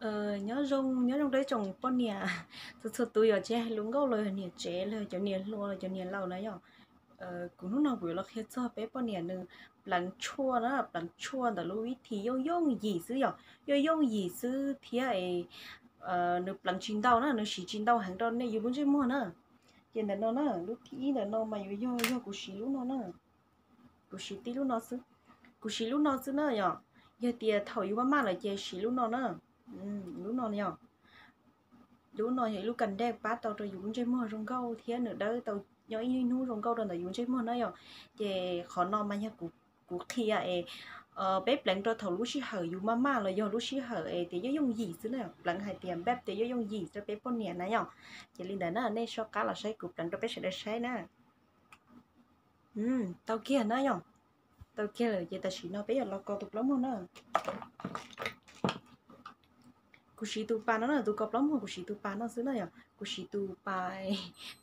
Nyob zoo, nyob zoo rau ib tsoom poj niam txhua txhua tus, yog tsis hais hluas nkauj los yog niam tsev los cov niam hluas los cov niam laus na yom. Kuv hnub no kuv yuav los qhia txog peb poj niam nws pleev tshuaj na, pleev tshuaj ntawm lub vib thim yooj yooj yim xwb yom, yooj yooj yim xwb thiab es nws pleev tsis ntau na, nws siv tsis ntau heev rau nej yus lub ntsej muag na. Ces ntawm no na, lub thib ib ntawm no mas yuav yog, yog kuv siv lub no na. Kuv siv tib lub no xwb, kuv siv lub no xwb na yom. Yog tias thaum yus maj maj lawm ces siv lub no na. Lub no yom, lub no yog ib lub kas dej pab tau rau yus lub ntsej muag zoo nkauj thiab nws dawb tau nyob ib hnub zoo nkauj rau ntawm yus ntsej muag na yom. Ces qhov no mas yog kuv qhia es peb pleev rau thaum lub sij hawm yus maj maj los yog lub sij hawm es tias yooj yooj yim xwb na, pleev hais tias npaj tias yooj yooj yim rau peb poj niam na yom. Ces li ntawd na, nej soj qab los saib kuv pleev rau peb sawv daws saib na. Tau kiag na yom, tau kiag lawm ces tam sim no peb yuav los kos tus plaub muag na. Kuv siv tus pas no na, tus kos plaub muag kuv siv tus pas no xwb na yom, kuv siv tus pas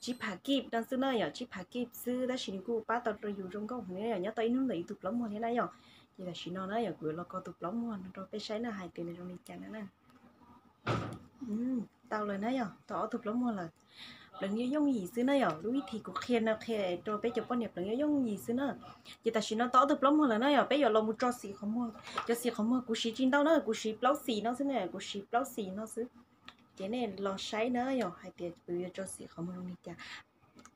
tsib phav kib no xwb na yom, tsib phav kib xwb tab sis nws kuj pab tau rau yus zoo nkauj heev na yom, nyob tau ib hnub ntawm yus tus plaub muag thiab na yom. Ces tam sim no na yom, kuv yuav los kos tus plaub muag no rau peb saib na hais tias nws zoo li cas na. Tau lawm na yom, tau ob tug plaub muag lawm. Pleev yooj yooj yim xwb na yom, lub vib thim kuv qhia no qhia rau peb cov poj niam pleev yooj yooj yim xwb na. Ces tam sim no tau ob tug plaub muag lawm na yom, peb yuav los mus tso xim qhov muag. Cov xim qhov muag kuv siv tsis ntau na, kuv siv plaub xim no xwb na, kuv siv plaub xim no xwb. Ces nej los saib na yom, hais tias kuv yuav tso xim qhov muag zoo li cas.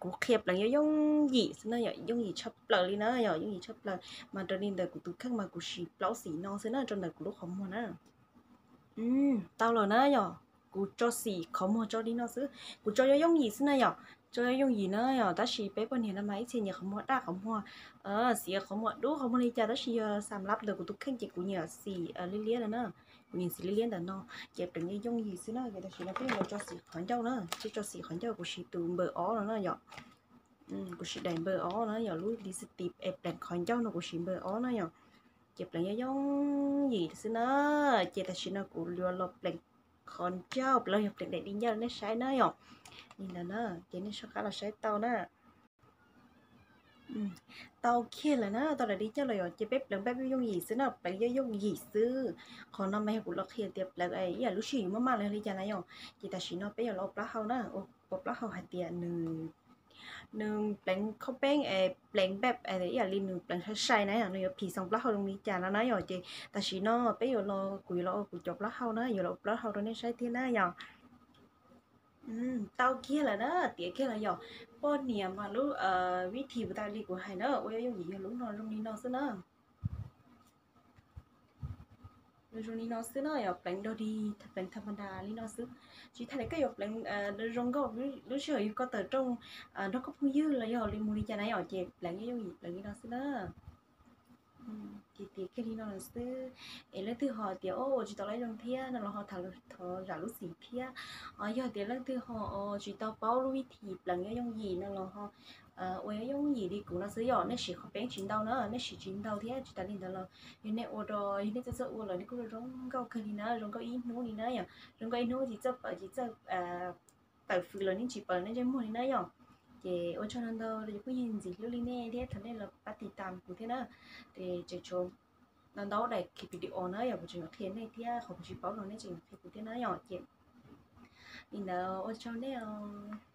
Kuv qhia pleev yooj yooj yim xwb na yom, yooj yim tshaj plaws li na yom, yooj yim tshaj plaws. Mas raws li ntawm kuv tus kheej mas kuv siv plaub xim no xwb na rau ntawm kuv lub qhov muag na. Tau lawm na yom, kuv tso xim qhov muag tso li no xwb, kuv tso yooj yooj yim xwb na yom, tso yooj yooj yim na yom. Tab sis peb poj niam no mas ib txhia nyiam qhov muag daj qhov muag, xim qhov muag dub qhov muag li cas, tab sis yog xam lab ntawm kuv tus kheej ces kuv nyiam xim liab liab na, kuv nyiam xim liab liab ntawm no. Ces pleev yooj yooj yim xwb na, ces tam sim no peb los tso xim qhov ncauj na, tso xim qhov ncauj kuv siv tus npawb ob no na yom. Kuv siv daim npawb ob na yom, lub lipstick es pleev qhov ncauj no kuv siv npawb ob na yom. Ces pleev yooj yooj yim xwb na. Ces tam sim no kuv yuav los pleev qhov ncauj, los yog pleev daim di ncauj nej saib na yom. Li ntawd na, ces nej soj qab los saib tau na. Tau kiag lawm na, tau daim di ncauj lawm yom, ces peb pleev npaj yooj yooj yim xwb na, pleev yooj yooj yim xwb. Qhov no mas yog kuv los qhia tias pleev ib yam lub sij hawm yus maj maj los yog li cas na yom. Ces tam sim no peb yuav los ua plaub hau na, ua plaub hau hais tias nws pleev khaub peeb es pleev npaj ib yam li nws pleev sai sai na yom, nws yuav phim xoom plaub hau zoo li cas no na yom. Ces tam sim no peb yuav los, kuv yuav los ua kuv cov plaub hau na, yuav los ua plaub hau rau nej saib thiab na yom. Tau kiag lawm na, tiav kiag lawm yom. Poj niam mas lub vib thim puas tas li kuv hais na, ua yooj yooj yim yog lub no zoo li no xwb na. Zoo li no xwb na yom, pleev dog dig, pleev tham ma das li no xwb. Tsis tas li koj yuav pleev zoo nkauj, lub sij hawm yog koj tawm rooj nrog koj phooj ywg los yog li mus li cas na yom, ces pleev yooj yooj yim pleev li no xwb na. Ces tiav kiag li no lawm xwb. Es leej twg ho tias ua tsis tau lawm zoo thiab no los ho thov zam lub txim thiab. Yog tias leej twg ho tsis tau paub lub vib thim pleev yooj yooj yim no los ho ua yooj yooj yim li kuv no xwb yom, nej siv qhov peeb tsis ntau na, nej siv tsis ntau thiab tsis tas li ntawd los yog nej ua rau, yog nej txawj txawj ua lawm nej kuj zoo nkauj kawg li na, zoo nkauj ib hnub li na yom, zoo nkauj ib hnub tsis txawj pawm tsis txawj tawm fws los nej tsis pawm nej ntsej muag li na yom. Ces ua tsaug ntau ntau rau cov phooj ywg ntxim hlub li nej thiab thov nej los pab tiv tam kuv thiab na. Ces tseem tshuav ntau ntau daim video na yom, kuv tseem qhia nej thiab, qhov kuv tsis paub los nej tseem qhia kuv thiab na yom. Ces li ntawd ua tsaug nej os.